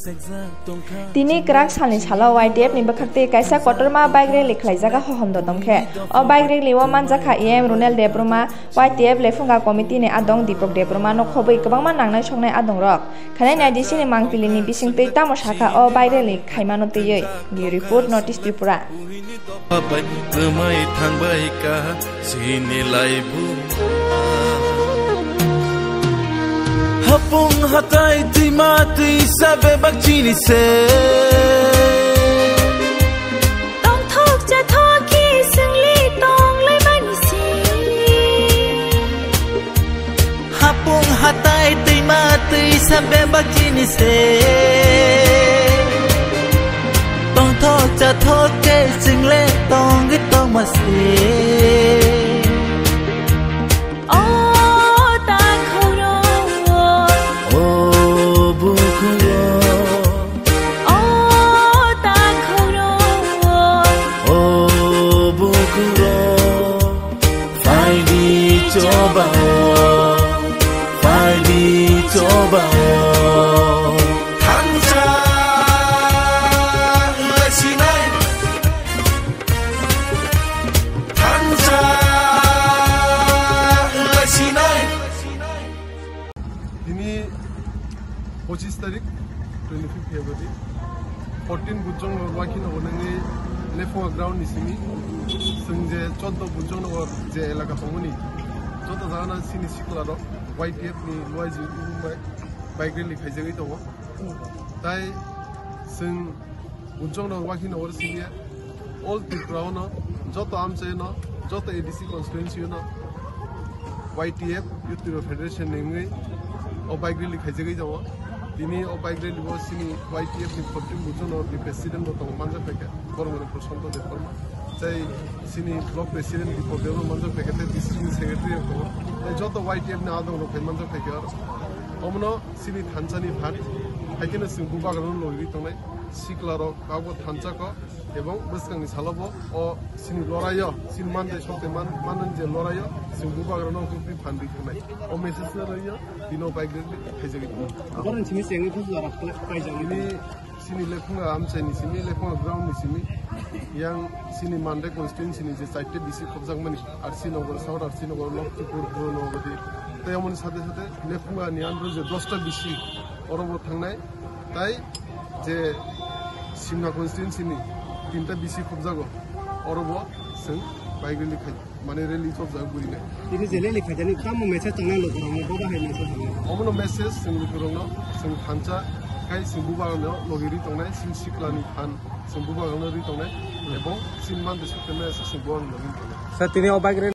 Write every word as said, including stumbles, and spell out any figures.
Tini kwrak salni salo Y T F ni bwkhak twi kaisa kotorma bike rally khlaijak Hohom Dodom khe. O bike rally o manjakha E M Runel Debbarma, Y T F Lephunga committee ni adong Deepak Debbarma no khobwi kwbangma nangnai soknai adongrok. Khanai naidi chini mangpili ni bisingtwi tamo sakha o bike rally khaimano twiwi. Bureau Report, North East Tripura. Bai kwmai thangbai ka chini laibu. Hapung hatai twima twisa bebak chini se. Tongthok chathok ki singli tonglaimani si. Hapung hatai twima twisa bebak chini se. Tongthok chathok khe chwng le tongwi tongma se. O takhuk rok. O bukhuk rok. O takhuk rok. O bukhuk rok. Phaidi choba o, phaidi choba o. Thansa wnglasinai. Thansa wnglasinai. Tini pochis tarik, twenty fifth February, fourteen Bujong Road Wakhinagar nangwi Lephunga ground ni simi, chwng je choddo Bujong Nagar je elaka tongmani, joto jagana chini sikla rok Y T F ni luaiji bai bike rally khaijagwi tongo. Tai chwng Bujong Nagar Wakhinagar simi all Tripura ono, joto amchai no, joto A D C constituency no Y T F, Youth Tripura Federation ni wngwi o bike rally khaijagwi tongo. Tini o bike rally o chini Y T F ni fourteen Bujong Nagar ni president bo tongo, manjak phaikha Boromani Prashanto Debbarma. Tai chini block president Deepak Debbarma manjak phaikha, tai D C ni secretary rok tongo. Tai joto Y T F ni adong rok hai manjak phaikha aro. Omono chini thansa ni phan, hai kheno chwng bubagra no logwi tongnai sikla rok abo thansa kok. Ebong bwskangni salobo o chini loraio, chini mandai sokte man, manani je loraio, chwng bubagrano hukwi phan rwi thangnai. O message no rwio, tino bike rally khaijagwi tongo. Boroni simi chengwi phus jora paijak. Tini chini Lephunga amchaini simi, Lephunga ground ni simi, yang chini Mandai constituency ni je chaite D C khobjakmani, R C Nagar, South R C Nagar, Lokchipur, Puranagadi, tei amoni sate sate Lephunga ni under je dosta D C orobo thangnai. Tai je Simna constituency ni tinta B C khobjago, oro bo chwng bike rally khai, mane rally khobjago gurinai. Tini je rally khaijani tamo message tongnai lukurokno, bobo hai message tongnai. Omono message chwng lukurokno, chwng thansa khai chwng bubagrano logi ri tongnai, chwng siklani phan chwng bubagrano ri tongnai, ebong chini mandai sokte maya se chwng bubagrano logi ri tongnai. Sir, tini o bike rally